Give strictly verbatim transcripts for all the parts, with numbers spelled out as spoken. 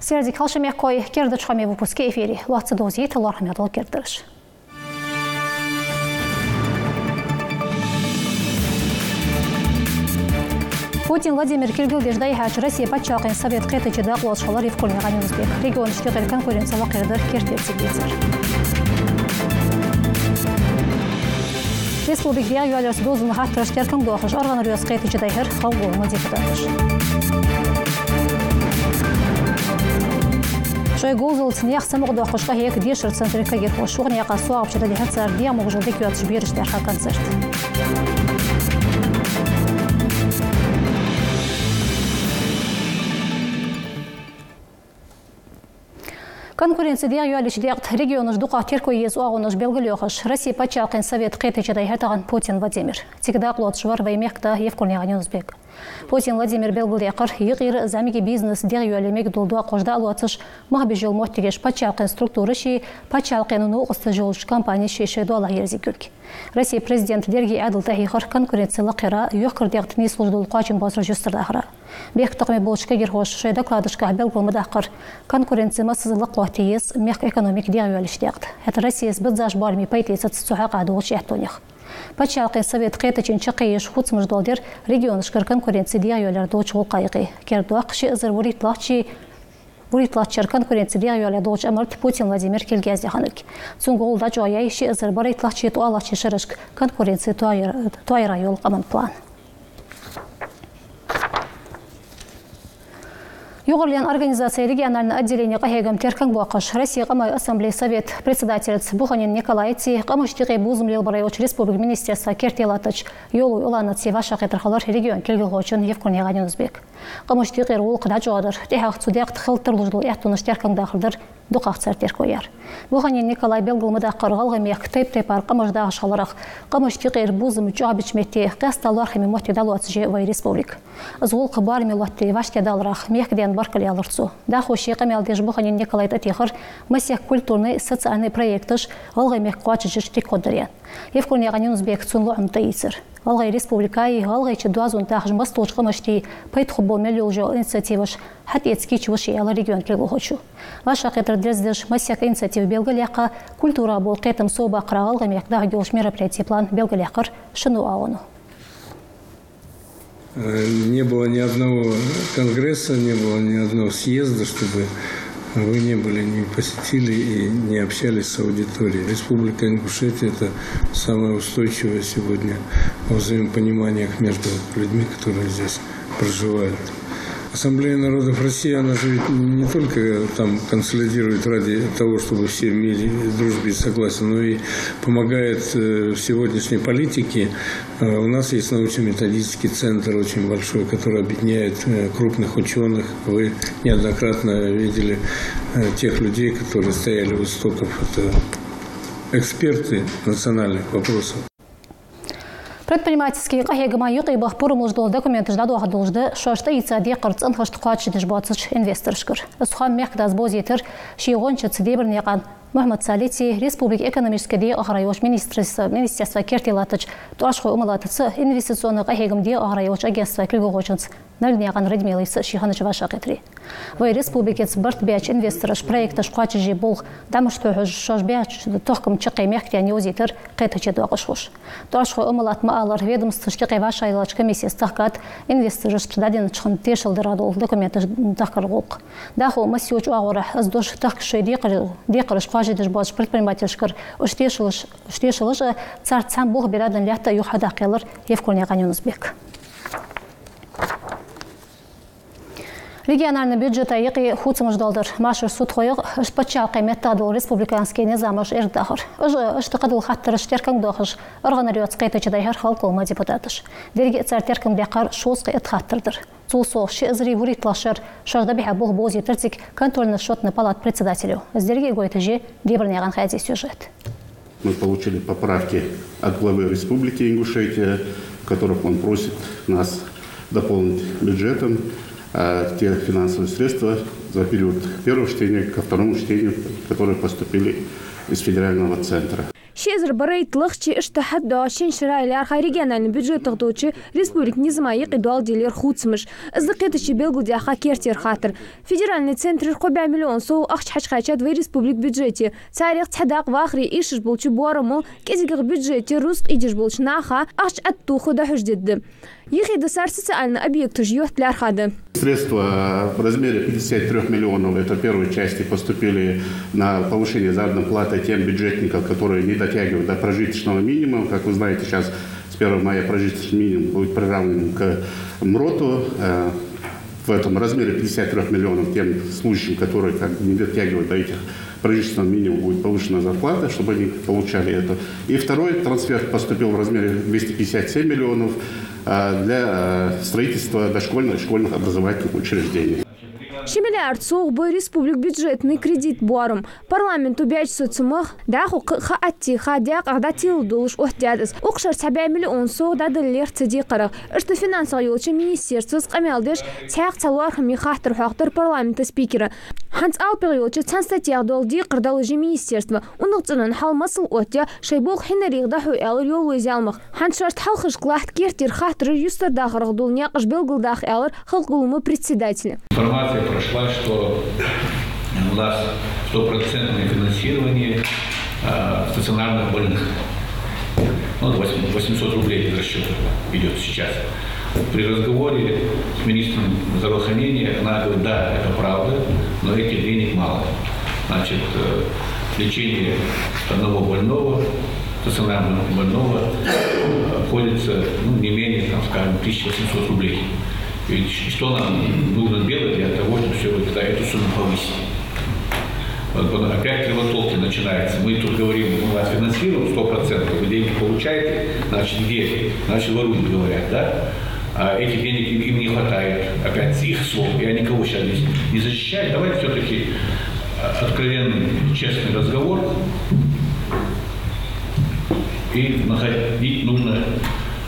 Сайре дика хийла шун, мехкахой. Керда хоамий выпуск я эфире. Лоацца довзийт лоархӀаме дола кердараш. Путин Владимира кулгалдеш дӀайихьача Россе паччахьалкхен совета кхетаче дакъа лоацаш хилар Евкуранаькъан Юнус-Бек. Регионашта юкъера конкуренци лакхъяр дар керттера цига дийцар. Республика дегӀайоалаярца дувзаденна хаттарашта теркам доахаш, аргӀанара йоаза кхетаче дӀайихьар Халкъа Гуллама депутаташа. Шоай говзалца наьха самукъадоаккхаш къахьег дешара центра кагирхоша. Укх наькъа соагӀапча дӀадихьар цар дегӀа могашал дика йоацаш берашта лаьрхӀа концерт. Конкуренци дегӀайоалаярча даькъе регионаш дукхагӀа терко е еза оагӀонаш белгалйоахаш, Россе паччахьалкхен совета кхетаче дӀайихьар тахан Путин Владимира. Цига дакъа лоацаш вар вай мехкда Евкуранаькъан Юнус-Бек. Путин Владимира белгалдаьккхар юкъера зӀамига бизнес дегӀайоалае мегаргдола доакъош дӀа а лоацаш, мах беш йола моттигаш паччахьалкхен структураши паччахьалкхено новкъосташ йолча компанеши шоай доалахьа ерзаергйолга. Россе президента деррига Ӏаьдал тӀахьийхар конкуренци лакхъяра, йохкара дегӀа тӀа нийслуш дола кхоачам боацараш юстардахара. Мехка такхаме болча кагирхоша шоай докладашкахь белгал ма даккхара, конкуренци массаза лакхлоатте еза мехка экономика дегӀайоалаеш даькъе. ХӀаьта Россес биззача боараме пайда эцац цу хьакъехьа долча аьттонех. Паччахьалкхен совета кхетачен чаккхе еш хувцамаш доаладир регионашкара конкуренци дегӀайоалаяра долча гӀулакха юкъе. Кердадоаккх, ши эзар вурийтталагӀчеи вурийтталагӀча шера конкуренци дегӀайоалаяь долча амарта Путин Владимира кулг яздаь хиннилга. Цунга гӀолла дӀачӀоагӀъяьй ши эзар барайтталагӀчеи ткъоалагӀчеи шерашка конкуренци тоаяра, тоаяра йола къаман план. Юкъарлен организацен региональни отделене къахьегама теркам боаккхаш, Россе къамай ассамблея совета председателаца Буханин Николайцеи къамашта юкъе бувзам лелабара йолча республика министерства керте латтача Йовлой Уланаца вӀашагӀкхетар хилар региона кулгалхочун Евкуранаькъан Юнус-Бека. Къамашта юкъера гӀулакх дӀачӀоагӀдар, тӀехьагӀа цу даькъе хила тарлуш дола аьттонаш теркам дахар дар дукхагӀа цар терко яьр. Буханин Николай белгал ма даккхара, ГӀалгӀай мехка тайп-тайпара къамаш дахаш хиларах, къамашта юкъера бувзам чӀоагӀбеча метте къаьстта лоархӀаме моттиг дӀалоацаш я вай республика. Из гӀулакх боараме лоаттаде вӀаштӀехьадаларах мехкдаьна баркал аьлар цо. ДӀахо ший къамаьл деш Буханин Николай тӀатехар массехк культурни, социальни проекташ ГӀалгӀай мехка кхоачашъеш дика хургдар аьнна. Евкуранаькъан Юнус-Бека цун лоӀам тӀаийцар. ГӀалгӀай республикаи, гӀалгӀайче доазон тахача массадолча къамаштеи пайда хургбола мел йолаш йола инициативаш хьатӀаэца кийча ва ше аьлар региона кулгалхочо. ВӀашагӀкхетар дерзадеш, массехк инициатива белгалъяьккха, культурах бола кхетам совбаккхара ГӀалгӀай мехка дӀахьоргйолча мероприятий план белгалъяьккхар шоай оагӀоно. Э, не было ни одного конгресса, не было ни одного съезда, чтобы вы не были, не посетили и не общались с аудиторией. Республика Ингушетия — это самая устойчивая сегодня во взаимопониманиях между людьми, которые здесь проживают. Ассамблея народов России, она же ведь не только там консолидирует ради того, чтобы все в мире, дружбе и согласии, но и помогает, э, в сегодняшней политике. Э, у нас есть научно-методический центр очень большой, который объединяет, э, крупных учёных. Вы неоднократно видели, э, тех людей, которые стояли у истоков. Это эксперты национальных вопросов. Предпринимательски къахьегама юкъебаха пурамаш дола документаш дӀадоахаргдолаш да шоаш тӀаийца декхар цӀенхашта кхоачашдеш боацача инвесторашкара. Из хоам мехкдас бовзийтар ший гӀончаца Дебарнаькъан Мухьмад-Салийцеи республика экономически дегӀа охрана йолча министерства, министерства керте латтача ТӀоаршхой Умалатаца, инвестиционни къахьегама дегӀа охрана йолча агентства кулгалхочунца Наьлгнаькъан Радмилайца ший хиннача вӀашагӀкхетаре. Вай республикаца барт баьча инвестораша проекташ кхоачашъе болх дӀа мишта хьожаш, шоаш баьча тохкама чаккхе мехкдаьна йовзийтар кхетаче доакъашхоша. ТӀоаршхой Умалата ма аллара, ведомствашта юкъе вӀашагӀъеллача комиссес тахкад инвесторашта дӀаденнача хана тешал дара дола документаш тахкара гӀулакх. ДӀахо массайолча оагӀорахьа из дош тахкаш шоай декхар-, декхараш кхоачашдеш боацача предпринимателашкара уж тешалаш, уж тешалаш а, царца цхьана болх бе дӀаденна лаьтта а юхадаккха аьлар Евкуранаькъан Юнус-Бека. Региональни бюджета юкъе хувцамаш доаладар, машар судхойх, иштта паччахьалкхен меттах дола республикански низамаш эргадахар. Уж а, иштта кхыдола хаттараш теркам доахаш, аргӀанара йоаца кхетаче дӀайихьар Халкъа Гуллама депутаташа. Деррига а цар теркам даьккхар шовзткъеи итт хаттар дар. Цул совгӀа, ши эзари вурийтталагӀча шера шоаш дӀабихьа болх бовзийтар цига контрольно-счётни палата председатело. Из деррига а гойташ я Дебарнаькъан Хадий сюжет. Мы получили поправки от главы Республики Ингушетия, в которых он просит нас дополнить бюджетом, э, те финансовые средства за период первого чтения ко второму чтению, которые поступили из федерального центра. Ши эзар барайтлагӀча, иштта хьатӀадоагӀача шин шера лаьрхӀа региональни бюджетах долча республика низама юкъе доаладаьлар хувцамаш. Из да кхетаче белгалдаьха керттера хаттар. Федеральни центрера кхо бӀаь миллион сов ахча хьачукхаьчад вай республика бюджете. Царех цхьа дакъа вахаре эшаш болча боарамал кӀезигагӀа бюджете рузкъа ийдеш болча наха ахча Ӏотоха дӀахьош дергда. Ехидасар социальни объекташ йотта лаьрхӀа да. Средства в размере пятидесяти трёх миллионов, это первой части, поступили на повышение заработной платы тем бюджетникам, которые не дотягивают до прожиточного минимума. Как вы знаете, сейчас с первого мая прожиточный минимум будет приравнен к МРОТу. Э, в этом размере пятидесяти трёх миллионов тем служащим, которые как бы не дотягивают до этих прожиточного минимума, будет повышена зарплата, чтобы они получали это. И второй трансфер поступил в размере двести пятьдесят семь миллионов, а, для, а, строительства дошкольных и школьных образовательных учреждений. Ши миллиард сов ба республика бюджетни кредит боарам. Парламента баьча соцамах дӀахо кхы а ха атти ха декъах дӀателла долаш оттадаьд из. Укх шера цхьа бӀаь миллион сов дӀадалар цу декхарах. Иштта финансах йолча министерствос къамаьл деш, цхьаькха цхьа лоархӀаме хаттар хьоахадар парламента спикера. ХӀанз алапегӀа йолча цхьан статьях дола декхар дӀалуш я министерство. УнахцӀенон хьал масал оттаяь, шоай болх хьинарех дӀахьу аьлар Йовлой Зялмах. ХӀанз шоашта хьалхашка латта керттера хаттараш юстардахарах дола наькъаш белгалдаха аьлар Халкъа Гуллама председатело. Информация прошла, что у нас стопроцентное финансирование, а, стационарных больных. Ну, восемь-, восемьсот рублей из расчёта идёт сейчас. При разговоре с министром здравоохранения она говорит: «Да, это правда, но этих денег мало». Значит, э, лечение одного больного, стационарного больного, э, обходится, ну, не менее, там, скажем, тысяча восемьсот рублей. Ведь что нам нужно делать для того, чтобы всё это, да, эту сумму повысить? Вот, вот опять кривотолки начинаются. Мы тут говорим, у вас финансируем сто процентов, вы деньги получаете, значит, где? Значит, воруют, говорят, да? А этих денег им, им не хватает. Опять с их слов, я никого сейчас здесь не защищаю. Давайте всё-таки, э, откровенный, честный разговор. И находить нужно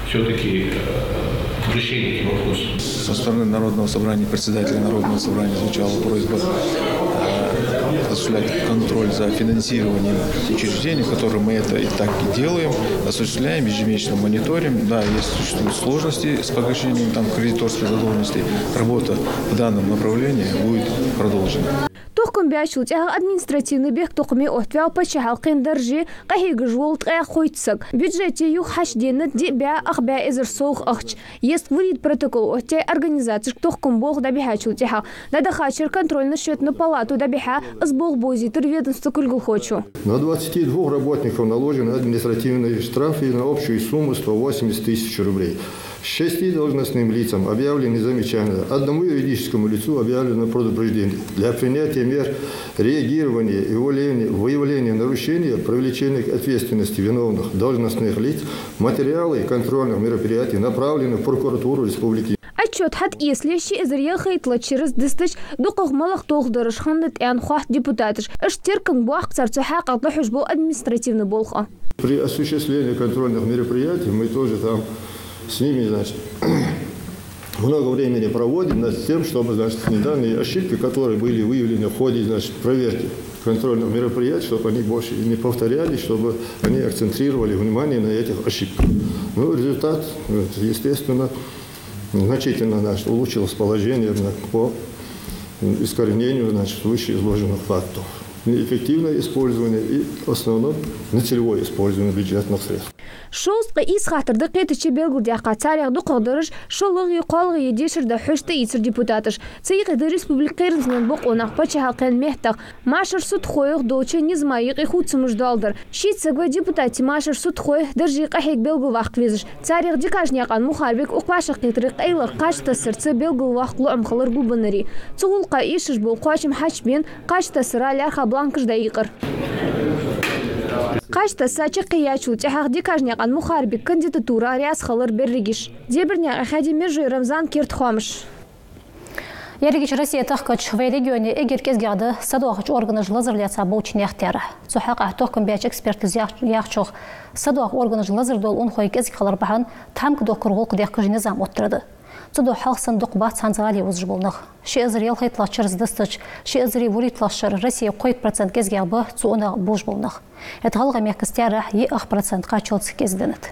всё-таки, э, решение этих вопросов. Со стороны Народного собрания, председателя Народного собрания звучала просьба, э, осуществлять контроль за финансированием учреждений, которые мы это и так и делаем, осуществляем, ежемесячно мониторим. Да, есть, существуют сложности с погашением там кредиторской задолженности. Работа в данном направлении будет продолжена. Тохкам баьчул тӀехьагӀа административни бехктокхаме оттаваьв паччахьалкхен дарже къахьегаш вола ткъаь кхойтта саг. Бюджете юха хьачуденнад диъ бӀаь ах бӀаь эзар сов ахча. Езткъа вурийтта протокол оттаяьй организацешка тохкама болх дӀабихьачул тӀехьагӀа. ДӀадахача шера контрольно-счётни палато дӀабихьа, из болх бовзийтар ведомства кулгалхочо. На двадцати двух работников наложены административные штрафы на общую сумму сто восемьдесят тысяч рублей. Шести должностным лицам объявлены замечания, одному юридическому лицу объявлено предупреждение. Для принятия мер реагирования и выявления, выявления нарушения, привлечения к ответственности виновных должностных лиц материалы контрольных мероприятий направлены в прокуратуру республики. Отчёт хьатӀаэцале ши эзар ялхайттлагӀча шерашка дистача дукхагӀа малагӀа толхадараш хиннад аьнна хоатт депутаташа. Иштта теркам боаккх цар цу хьакъехьа дӀахьош бола административни болх а. При осуществлении контрольных мероприятий мы тоже там с ними, значит, много времени проводим над тем, чтобы, значит, данные ошибки, которые были выявлены в ходе, значит, проверки контрольных мероприятий, чтобы они больше не повторялись, чтобы они акцентрировали внимание на этих ошибках. Ну, результат, вот, естественно, значительно, значит, улучшилось положение, значит, по искоренению, значит, вышеизложенных фактов. Неэффективное использование и, в основном, нецелевое использование бюджетных средств. Шовзткъеи ийс хаттар да кхетаче белгалдаьккха. Царех дукхагӀдараш шоллагӀеи кхоалагӀеи дешара дӀахьош тӀаийцар депутаташа. Цу юкъе да республика кхерамзлен бокъонах паччахьалкхен меттах Машар Сутхоевх долча низама юкъе хувцамаш доаладар. Шийтта саг ва депутатий Машар Сутхоев дарже къахьега белгалваккха везаш. Царех Декажнаькъан Мухарбик, укх вӀашагӀкхетаре къайлагӀа кхаж тассарца белгалваккха лоӀам хилар гулбеннареи. Цу гӀулакха эшаш бола кхоачам хьачубена, кхаж тассара лаьрхӀа бланкаш дӀаийкъар. Кхаж тасса чакхъяьчул тӀехьагӀа Декажнаькъан Мухарбика кандидатура раьза хилар берригаш. Дебарнаькъан Хьади, Мержой Рамзан, «Керда хоамаш». Ерригача Россе тахкача вай регионе эггара кӀезигагӀа да садоахача органаша лазар лаьца болча наьха таьрахь. Цу хьакъехьа тохкам баьча эксперташа яхачох, садоаха органаша лазар дола унахой кӀезига хилар бахьан тхьамга дохкар гӀулакх дехкаш низам оттадар да. Цудухьа хьалха санна дукха бац хӀанз гӀалий узаш бола нах. Ши эзар ялхайттлагӀча шера дустача ши эзар вурийттлагӀча шера Россе кхойтта процент кӀезигагӀа ба цу унах бувш бола нах. ХӀаьта гӀалгӀай мехкаца таьрахь йиъ ах процент кхаччалца кӀезига деннад.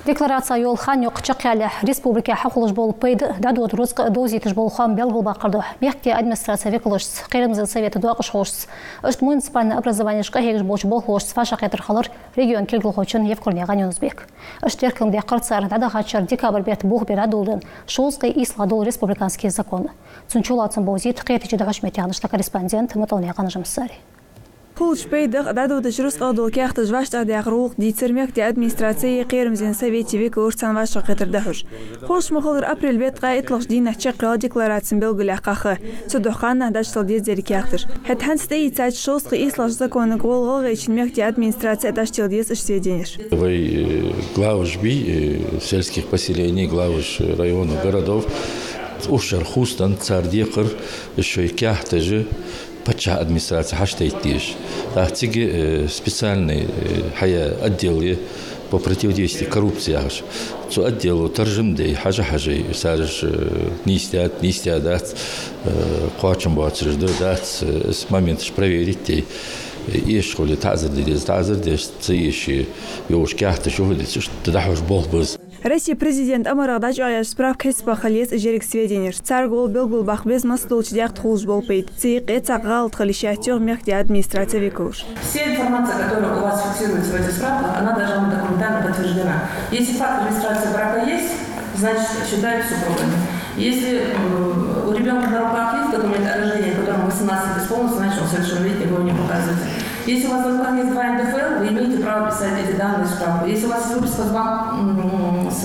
Деклараци йола хан юкъ чакхъялехь, республике хьахулаш бола пайда, дӀадода рузкъа довзийташ бола хоам белгалбаккхар духьа мехкдий администраце викалашца, Кхерамзлен совета доакъашхошца, иштта муниципальни образованешка къахьегаш болча болхлошца вӀашагӀкхетар хилар региона кулгалхочун Евкурнаькъан Юнус-Бека. Иштта теркам даьккхар цар дӀадахача шера декабрь бетта бух бе дӀадоладенна шовзткъеи ийслагӀа дола республикански закон. Цун чулоацам бовзийт кхетаче дӀахьош меттигӀа наш корреспондент Муталнаькъан Жамсари. Хулача пайдах, дӀадодача рузкъах дола каьхаташ вӀаштӀехьадахар гӀулакх дийцар мехкдий администраце а Кхерамзлен совета викалаша цхьана вӀашагӀкхетар дӀахьош. Ховш ма хиллара, апрель бетта ткъаь иттлагӀча дийнахьа чакхъяьлар деклараци белгалъяь ха. Цудухьа ханнахьа дӀачутилла деза деррига каьхаташ. ХӀаьта хӀанз тӀаийцача шовзткъеи ийслагӀча законага гӀолла ГӀалгӀайчен мехкдий администраце дӀачутилла деза иштта сведенеш. Вай, э, главаш бий, э, сельских поселений, главаш районов, городов. Уж шера хувцаденна цар декхар шоай каьхаташ паччахьа администраце хьаштдайта дезаш. ТӀаккха цига, э, специальни, э, хьаяь отдел я по противодействию коррупции яхаш. Цу отдело таржам дой, хьажа-хьажай, цар уж, э, нийсдаьд, нийсдаьдац, э, кхоачам боацараш да, дац, э, из моменташ проверить дой, э, эшаш хуле таӀазар де деза, таӀазар деш, ца эше йолаш каьхаташ юхадиц, иштта дӀахьош болх ба из. Россе президента амарах дӀачӀоагӀъяьча справка хьисапах хила еза уж еррига сведенеш. Царга гӀолла белгалбаккха беза массадолча даькъе тӀа хулаш бола пайда. Цу юкъе цхьаккха гӀалат хилийта йиш яц, йоах мехкдий администраце викалаша. Вся информация, которая у вас фиксируется в этих справках, она должна быть документально подтверждена. Если факт регистрации брака есть, значит, считается супругами. Если, м, у ребёнка на руках есть документ о рождении, которому восемнадцать лет исполнилось, значит, он совершеннолетний, вы его не показываете. Если у вас на руках есть два Н Д Ф Л, вы имеете право писать эти данные в справку. Если у вас есть выписка с банк-, м, с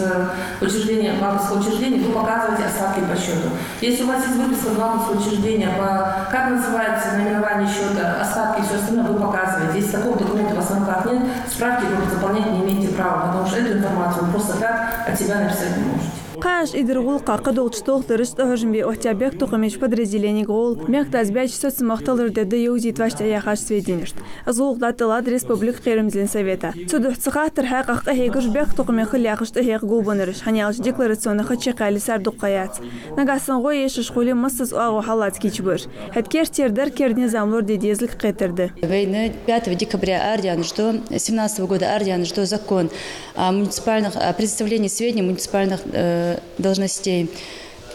учреждения, банковского учреждения, вы показываете остатки по счёту. Если у вас есть выписка с банковского учреждения, по, как называется наименование счёта, остатки и всё остальное, вы показываете. Если такого документа у вас на руках нет, справки вы заполнять не имеете права, потому что эту информацию вы просто так от себя написать не можете. Кхы а уж идир гӀулакха кхыдолча толхадарашца тӀахьожам бе оттаяь бехктокхамеча подразделенега гӀолла мехкдас баьча соцамах талар де да йовзийта вӀаштӀехьаяьхача сведенешта. Из гӀулакх дӀатӀалад республика Кхерамзлен совета. Цудухьа цу хаттара хьакъехьа къахьегаш бехктокхаме хила яхаш тӀахьекха гулбеннараша, хӀана аьлча декларационни ха чакхъяьле цар дукха ха яц. Нагахьа санна гӀо эшаш хуле, массаза оагӀув хьаллаца кийчбеш. ХӀаьта керттера дар керда низам лорадеш дезалга кхетар да. Вайна пятого декабря арадаьнна да, семнадцатого года арадаьнна да закон о муниципальных, о предоставлении сведений муниципальных, э, должностей.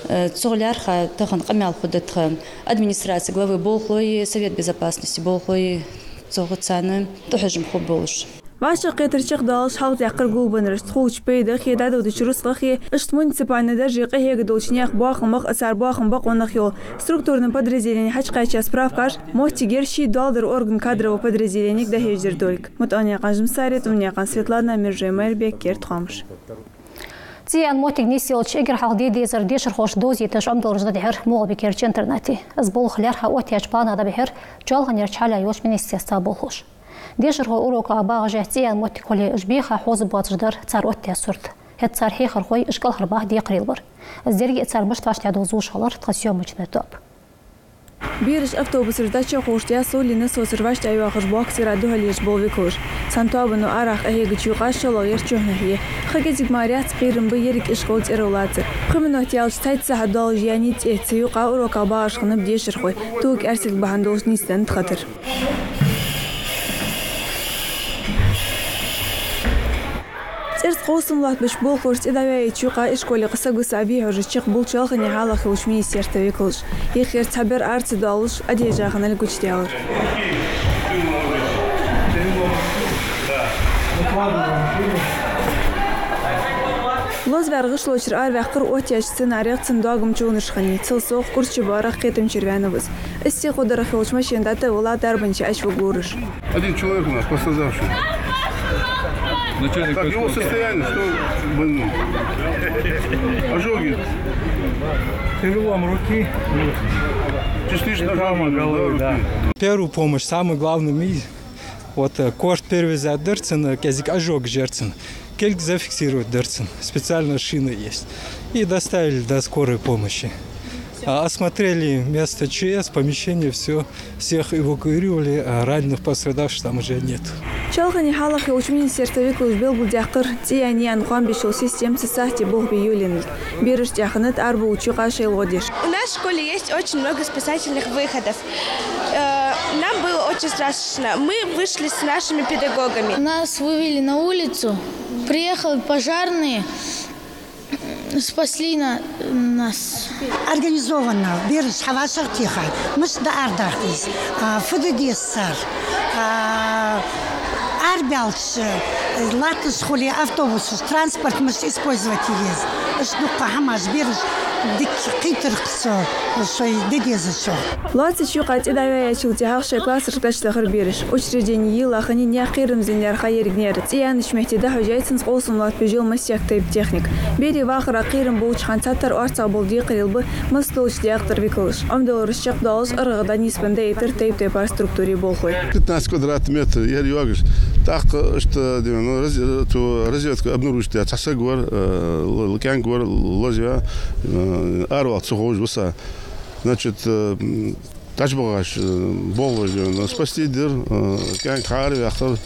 Э, цох лаьрхӀа тахан къамаьл хургда тха администраце главы болхлой, Совет безопасности болхлой, цох царна тӀахьожам хургболаш. ВӀашагӀкхетар чакхдоалаш хьалхадаьккхар гулбеннарашта хулача пайдах а, дӀадодача рузкъах а, иштта муниципальни дарже къахьега долча наьха боахамах а, цар боахама бокъонах йола структурни подразделени хьачукхаьча справкаш моттигера ший доал дара орган кадрови подразделенега дӀахьежадир долга. Муталнаькъан Жамсари, Тумнаькъан Светлана, Мержой Майрбек, «Керда хоамаш». ЦӀи яьнна моттиг нийсъелча, эггара хьалха де дезар дешархошта довзийташ Ӏомадалараш дӀадихьар МагӀалбикерча интернате. Из болх лаьрхӀа оттаяьча планах дӀабихьар чоалханерча хьалаьца йолча министерства болхлоша. Дешархой уроках багӀашехь цӀи яьнна моттиг хуле, уж беха хоза боацаш дар цар оттадаь сурт. ХӀаьта цар хьехархой уж кӀалхарбаха декхарийла бар. Из деррига а цар мишта вӀаштӀехьадовза ховш хилар тха съёмочни тоаба. Бераш автобусаш дӀачакхувш, тӀехьа соли насосаш вӀаштӀехьайоахаш боккхийра духьале еш бола викалаш. Цхьан тоабано арахьа къахьегача юкъа шоллагӀъяр чухьнахьа я. Ха кӀезига мара яц, кхерам ба еррига ишкол цӀеров лацар. Пхи минот яьлча цхьацца хьадоалаш яьннай цӀи. Цу юкъа уроках багӀаш хиннаб дешархой. Тога кӀаьрсилг бахьан долаш нийсденнад хатар. ЦӀерца къовсам лоаттабеш болхлоша цӀи дӀаваьйча юкъа ишколе кхы сагусса бийхьожаш чакхбуллаш чоалхане хьалхашка йолча министерства викалаш. Иххера цхьабараш арцадоалаш, одежа хинналга гучадаьлар. Лозаваьр гӀишлочура араваьккхар оттаяьча цӀи нарех цун догам чугӀнаш хиннай. Цул совгӀа курча барах кхетам чура ваьннав из. Из сихо дарах йолча машина дӀатӀавала дарбанче Ӏочувугур уж. Один человек у нас пострадавший. Начальник... Так, его полиции. Состояние, что больной? Ожоги. Перелом руки. Частично ожоги, да, руки. Первую помощь, самое главное, ми-, вот, э, корт перевязать дар цун, э, кӀезига ожог яр цун. Кулг зафиксировать дар цун. Специальная шина есть. И доставили до скорой помощи. А, осмотрели место ЧС, помещение, всё. Всех эвакуировали, а раненых, пострадавших там уже нет. Шалхане хьалха йолча министерства викалаша белгалдаьккхар, цӀи яьнна яьнна кхоам беш йола система цу сахьте болх бе йолаеннай. Бераш тӀехьа хиннад арабовлача юкъа шоайла гӀо деш. У нас в школе есть очень много спасательных выходов. Э, нам было очень страшно. Мы вышли с нашими педагогами. Нас вывели на улицу, приехали пожарные, спасли на-, нас. Организованно бераш хьавӀашагӀтехай, мишта да арадаха деза, а, фу де деза цар, а, арабаьлча, э, латташ хуле автобусаш, транспорт мишта использовать е еза. Иштта дуккха хӀамаш бераш дика кхийтар-кх цо шоай де дезачох. Лоацача юкъа цӀи дӀаяьлчул тӀехьагӀа шоай классашка дӀачудахар бераш. Учреждене йийлла хиннай наьха кхерамзлен лаьрхӀа еррига наьра. ЦӀи яьннача метте дӀахьош яй цунца къовсам лоаттабеш йола массехк тайпа техника. Берий вахара кхерам болча хана цхьатарра орцагӀбола декхарийла ба массадолча даькъе тӀара викалаш. Ӏомадалараш чакхдоалаш, аргӀагӀа дӀанийсбенна дӀаэттар тайп-тайпарча структурий болхлой. Пятнадцать квадратных метров яр йоагаш. ТӀаккха иштта, дий хьона, раз-, цу разведка обнаружить даь цхьа саг вар, э, л-, л-, кӀаьнк вар, лозаваь, э, аравала ца ховш ва са. Значит, э, м, тӀачубахаш, э, болхлой, дий хьона, спасти дир, э, кӀаьнк хьаараваьккхар,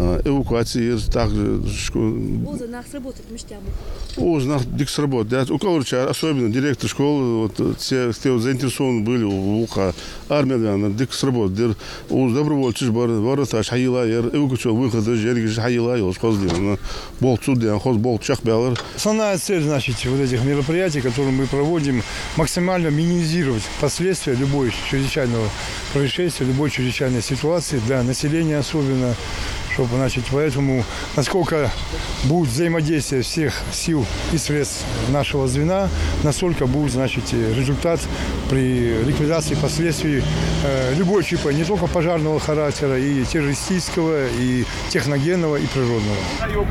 э, эвакуаци йир, тӀаккха, э, шко-, Укхаза нах сработать мишта яьннаб? Укхаза нах дика сработать даьд. Укхарчарна, особенно директор школы, вот, э, те, те вот заинтересованы были, у-, укхаза армелваьннар дика сработать дир. Укхаза добровольцаш бар, вороташ хьайийлла яр, эвакуационни выходаш, ерригаш хьайийлла йолаш хоза, дий хьона, болх цу ден хоза болх чакхбаьлар. Основная цель, значит, вот этих мероприятий, которые мы проводим, максимально минимизировать последствия любой чрезвычайного происшествия, любой чрезвычайной ситуации для населения особенно, чтобы, значит, поэтому насколько будет взаимодействие всех сил и средств нашего звена, настолько будет, значит, э, результат при ликвидации последствий, э, любой типа, не только пожарного характера, и террористического, и техногенного, и природного.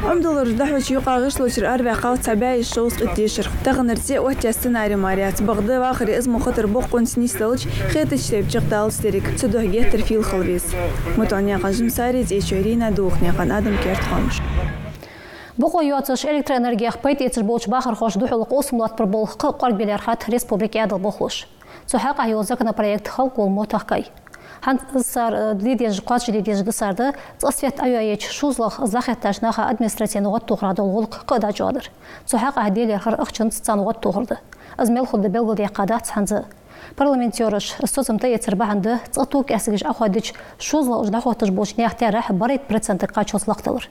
Ӏомадалараш дӀахьоча юкъа гӀишлочура араваьккхав цхьа бӀаь исс шовзткъа итт дешархо. Тахан цӀи оттаяь сценари мара яц. Бакъда вахаре из ма хатар боккъонца нийсделча, хетача тайпара чакхдалац деррига. Цудухьа геттара фийла хила веза. Муталнаькъан Жансари, ЦӀечой Ирина, Дулхнаькъан Адам, Керда хоамаш. Бокъо йоацаш, электроэнергех пайда эцаш болча бахархошта духьала къовсам лоаттабар болх кхы а кӀоарга бе лаьрхӀад республика Ӏаьдала болхлоша. Цу хьакъехьа йола законопроект халкъо мотт хьакхай. ХӀанз цар, э, де дезаш, кхоачашде дезаш да цар да, цкъа свет Ӏойоаеча шозлагӀа из дӀахеттача наха административни гӀодтохарах дола гӀулакх кхы а дӀачӀоагӀдар. Цу хьакъехьа де лаьрхӀар ахчанца царна гӀодтохар да. Из мел хургда белгалдаьккха дац хӀанз а. Парламентараш из соцам тӀаэцар бахьан да, цкъа токаьстагаш Ӏохоадича, шозлагӀа уж дӀахотташ болча наьха таьрахь барайтта процентага кхаччалца лакхдалар.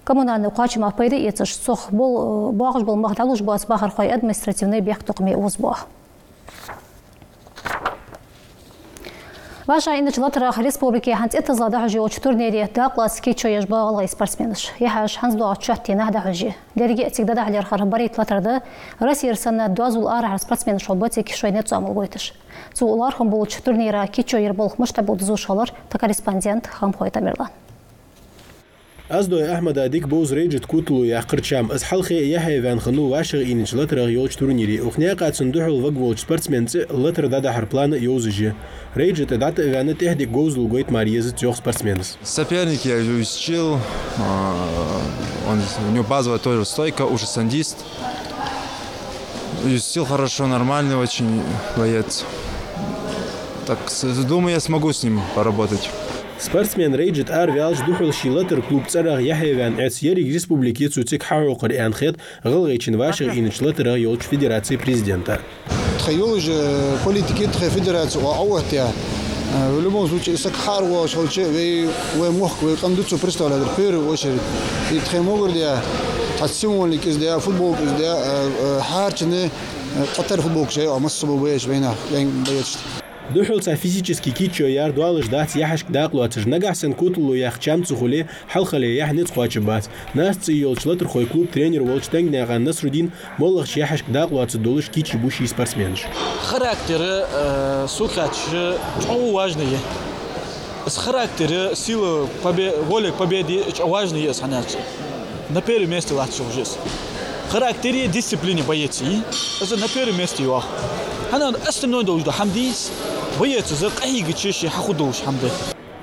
Коммунальни кхоачамах пайда эцаш, цох бол-, боагӀаш бола мах дӀалуш боаца бахархой административни бехктокхаме озабоах. ВӀашагӀийнача латарах республике хӀанз цӀетазлагӀа дӀахьош йолча турнире дакъа лоаца кийчо еш ба гӀалгӀай спортсменаш. Яхьаш хӀанз доагӀача шоатта дийнахьа дӀахьош я. Деррига а цига дӀадахьа лаьрхӀар барайтта латар да, Россера санна доазол арахьара спортсменаш хьалба цига шоай низ цӀоамал гойташ. Цу лоархӀам болча турнира кийчо яр болх мишта ба дозуш хилар тха корреспондент Хамхой Тамерлан. Аздой Ахьмада дика бовз рейджа тӀа котало яьккхар чам. Из хьалххе а яхье ваьнна хиннав вӀашагӀийнача латарах йолча турнире. Укх наькъа цунна духьал ваг волча спортсмена цӀи а, латар дӀадахьара план а йовзаш я. Рейджа тӀа дӀатӀа а ваьнна, тӀехьа дика говзал гойта мара езац, йоах спортсменас. Соперник я изучил, а, он, у него базовая тоже стойка, уже сандист. Изучил хорошо, нормальный очень боец. Так, с-, думаю, я смогу с ним поработать. Спортсмен рейджа тӀа араваьлча, духьал ший латара клуба цӀерах яхье ваьнна Ӏеш, еррига республике цо цига хьахьокхар аьнна хет ГӀалгӀайчен вӀашагӀийнача латарах йолча федераций президента. Тха йолаш йола политика, тха федераци оаха Ӏооттаяь, э, в любом случае, из саг хьааргӀотташ хилча, вай, вай мохк, вай къам да цо представлять дер в первую очередь. И тха могар да, тха символика из да, футболка из да, э, э, хӀаране, э, къатар футболкаш я, а масса бо боаца вайнаха, вайна боацаш. Духьал цхьа физически кийчо яр доалаш дац яхьашка дакъа лоацаш. Нагахьа санна котало яккха чам ца хуле, хьалхале яхьа низ кхоачаргбац. «Наст» цӀи йолча латархой клуба тренер волча Танганаькъан Насрудина моллагӀча яхьашка дакъа лоацаргдолаш кийчбу ший спортсменаш. Характер, э, сога хаьттача, чӀоагӀа важный я. Из характер, сила, побе-, воля к победе чӀоагӀа важный я из хӀанз. На первом месте латташ ва из. Характере, дисциплине боец я. Из на первом месте я. ХӀана аьлча остальное долаш да хӀама дийца, боец из къахьийгача ше хьаху долаш хӀама да.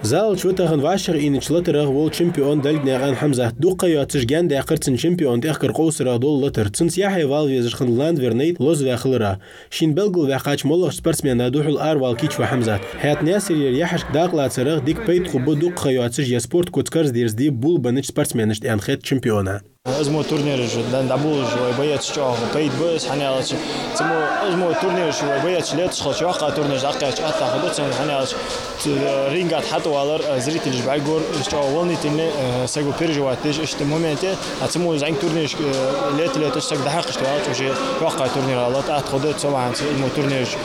Зала чу ва тахан вӀашагӀийнача латарах вола чемпион Далгнаькъан Хьамзат. Дукха ха йоацаш гаьна даьккхар цун чемпион тӀехкар къовсарах дола латар. Цунца яхье валвезаш хиннад Ландвер Найт лозаваь хиларах. Шийна белгалваьккхача моллагӀча спортсмена духьал аравала кийча ва Хьамзат. ХӀаьта Наьсарера яхьашка дакъа лацарах дика пайда хургба дукха ха йоацаш е спорта куц карздерзаде болабеннача спортсменашта, аьнна хет чемпиона. Из мо турнираш дан дӀаболабеш вай боецашта чӀоагӀа пайда ба из, хӀана аьлча, цу мо, из мо турнираш вай боецаш леташ хилча, йоккхагӀа турнираш дӀакхаьчача атта хургда цунна, хӀана аьлча, ц-, ринга тӀа хьатӀавалар, э, зрителаш бӀаргагур, из чӀоагӀа волнительный, э, саго переживать деш иштта моменте, а цу мо зӀамига турнираш, э, лета-леташ саг дӀахьакхаш ваьлча, уже йоккхагӀа турнир алат атта хургда, цу бахьанца из мо турнираш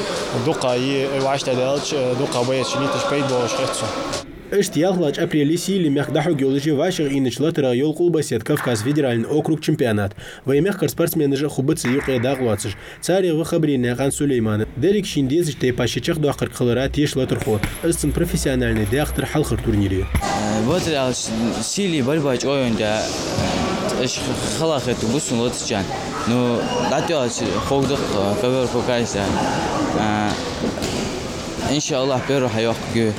дукха е вӀаштӀехьадаьлча, э, дукха боецаш леташ пайда болаш хет цо. Иштта ялхлагӀча апреле Сийли мехка дӀахьоргйолаш я вӀашагӀийнача латарах йола Къулбаседа Кавказа федеральни округа чемпионат. Вай мехкара спортсменаш а хургба цу юкъе дакъа лоацаш. Царех ва Хабарийнаькъан Сулейман. Деррига шийна дезача тайпара ший чакхдоаккхарга хиларах теша латархо. Из цун профессиональни дехтара хьалхара турнир я. Э, Батралч Сийли борьба чӀоагӀа йонда, э, иш хала хетаргба сона латача. Ну, дӀатӀоагӀача ховргда-кх, э, ковёр покажется. Э, иншааллахь, первый хьайоаккхаргья.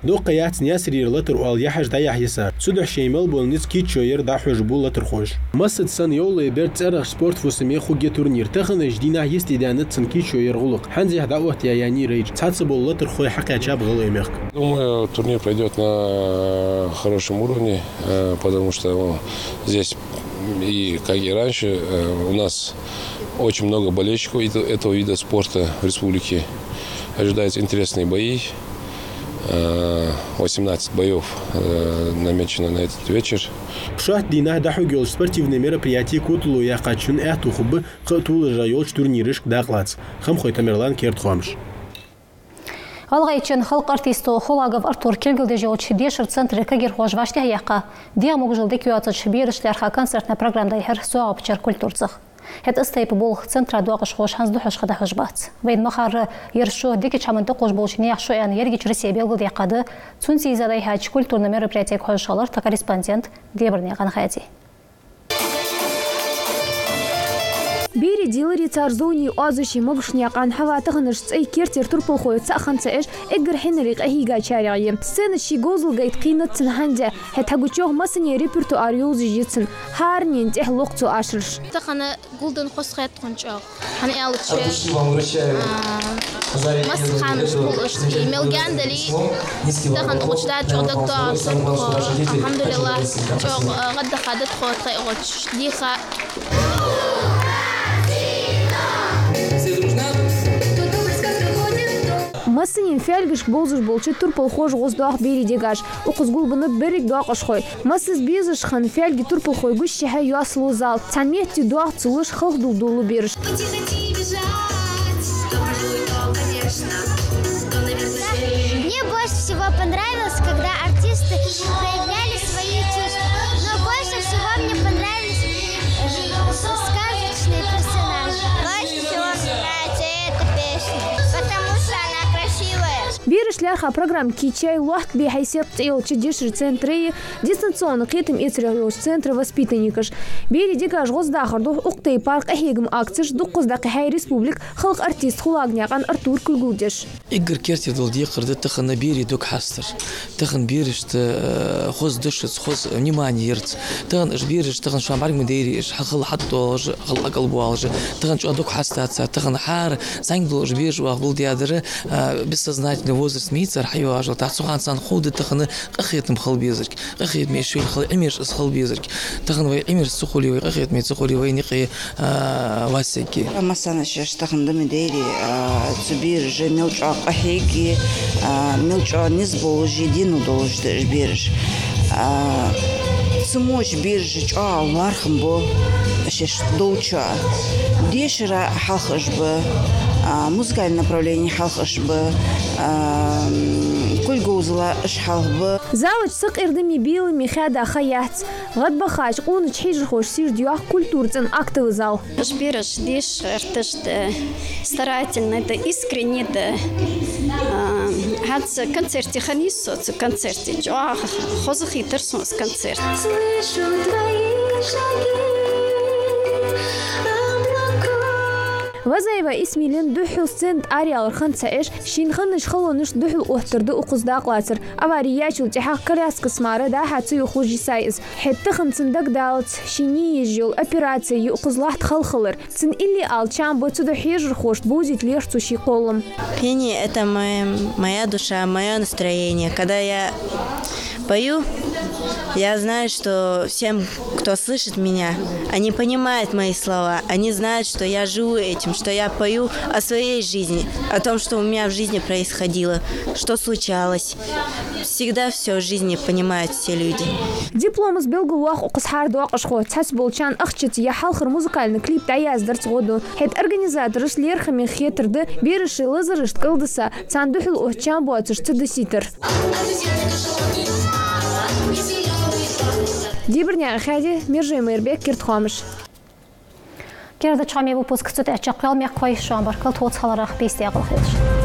Дукха ха яц Наьсарера латар оал яхьаш дӀаяхьа йисар. Цудухьа шоай мел бола низ кийчо яр дӀахьош ба латархоша. Массаза санна йовлой берда цӀерагӀча спорта фусаме хургья турнир. Таханарча дийнахьа йистедаьннад цун кийчо яра гӀулакх. ХӀанзехь дӀаоттаяь яьннай рейдж. Цхьацца бола латархой хьакхаьчаб ГӀалгӀай мехка. Думаю, турнир пройдёт на хорошем уровне, э, потому что, ну, здесь и, как и раньше, э, у нас очень много болельщиков эт-, этого вида спорта в республике. Ожидаются интересные бои. Э, восемнадцать боёв, э, намечено на этот вечер. Шоатта дийнахьа дӀахьоргйолча спортивни мероприяте котало яьккхачун аьттув хургба кхы а толашагӀа йолча турнирашка дакъа лаца. Хамхой Тамерлан, «Керда хоамаш». ГӀалгӀайчен халкъа артисто Хулагов Артура кулгалдеш йолча дешара центра кагирхоша вӀаштӀехьаяьккха дегӀамогашал дика йоацача берашта лаьрхӀа концертни программа дӀайихьар СоагӀапчара культура цӀагӀа. ХӀаьта из тайпа болх центра доакъашхоша хӀанз духьашха дӀахьош бац. Вайна ма харра, ер шу дикача хӀаман тӀакхувш болча наьха шу аьнна ерригача Россе белгалдаьккха да. Цунца ийза дӀайихьача культурни мероприятега хьожаш хилар тха корреспондент Дебарнаькъан Хади. Берий ди ларе, цар зовнеи оазашеи Могушканаькъан Хьава таханарча цӀай кертера турпалхой цаӀ хинна ца Ӏеш, эггара хьинара къахьийгачарех я. Сцена чу ший говзал гайта кхийнад цун хӀанз а, хӀаьта гучох массане репертуар йовзаш я цун, хӀаранена тӀехьа локх цо ашараш. Тахан гулденна хоза хет тхона чӀоагӀа. ХӀана аьлча, а, массахана школаш и мел гаьна дале, тахан тхо чу да чӀоагӀа дагадоагӀа саг тхо. Алхьамдулиллахь, чӀоагӀа, а, гӀаддаха да тхо тхоай гӀоч дийха. Массанена фаьлгашка бовзаш болча турпалхоша гӀоздоах берий дегаш. Укхаза гулбеннаб берригаш доакъашхой. Массаза безаш хинна фаьлгий турпалхой гучадахьа йоссалу зал. Цхьан метте доагӀа ца луш халхадоладу бераш. Мне больше всего понравилось, когда артисты проявляли свои чувства. Но больше всего мне понравились, э, сказочные персонажи. Больше всего мне нравится эта песня, потому что она красивая. Бераш лаьрхӀа программа кийчъяьй «Лоаттабе хьай сепа» цӀи йолча дешара центра, дистанционни кхетам эцарех йолча центра воспитанникаш. Берий дегаш гӀоздахар духьа укх тайпара къахьегама акцеш дуккхаза дӀакхихьай республика халкъа артист Хулагнаькъан Артура кулгалдеш. Эггара кертера дола декхар да тахан берий дог хьастар. Тахан берашта, э, хоза дошаца, хоза внимани ярца. Тахан уж бераш тахан шоана бӀарга ма дайра, уж хьалха хьатӀадоалаш, хьалха акӀалбоалаш. Тахан чӀоагӀа дог хьастадац, тахан хӀара зӀамига долаш бераш оаха гулдаьдар, а, бессознательный возраст ма йий цар хьайоагӀаш. ТӀаккха цу хана царна ховргда тахан къахетам хила безарг, къахетаме шоайла хила, Ӏимераш из хила безарг. Тахан вай Ӏимераш ца хуле, вай къахетаме ца хуле, вайна юкъе, а, вац саг. Массане шоаш тахан да ма дайра, а, цу бераша мел чӀоагӀа къахьег, а, мел чӀоагӀа низ болаш, дина долаш да уж бераш. А, цу мо бераш чӀоагӀа лоархӀам бу шоаш долча. Дешара хьалха уж ба, а, музыкальни направлени хьалха уж ба, а, м, кулг говзала уж хьалха ба. Зала чу сакъердаме, беламе хада ха яц. ГӀадбахача, къонача хьежархоша сийрда йоах культура цӀен актови зал. Уж бераш деша гӀерташ да, старательни да, искренни да. А, хӀанз концерте хиннай со, цу концерте чӀоагӀа хоза хийтар сона из концерт. Слышу твои шаги, облако. Вазаева Исмилина духхьал сцена тӀа араяла хинна ца Ӏеш, шийна хиннача халонашта духьал оттар да укхаза дакъа лацар. Авари яьчул тӀехьагӀа коляскаца мара дӀа-хьа ца юхалуш йисай из. ХӀаьта тахан цун дагадалац ший е езаш йола операци юкъаза латта хала хилар. Цун илли ала чам бу цудухьа хьежархошта бовзийта лерхӀ цо ший кхоллам. Пение — это моя, моя душа, моё настроение. Когда я пою, я знаю, что всем, кто слышит меня, они понимают мои слова, они знают, что я живу этим, что я пою о своей жизни, о том, что у меня в жизни происходило, что случалось. Всегда всё в жизни понимают все люди. Дипломаца белгалйоах укхаза хӀара доакъашхо. Цхьацца болчарна ахчаца е хьалхара музыкальни клип дӀаяздарца гӀо ду. ХӀаьта организаторашта лерхӀаме хетар да, бераш шоай лазарашта кӀалдиса, царна духьал отта чам боацаш ца дисийтар. Дибирнаькъан Хади, Мержой Майрбек, «Керда хоамаш». Керда хоамий выпуск цу тӀа чакхъяьлар, мехкахой. Шоана баркал тхоца хиларах, бийса даькъала хийла шун.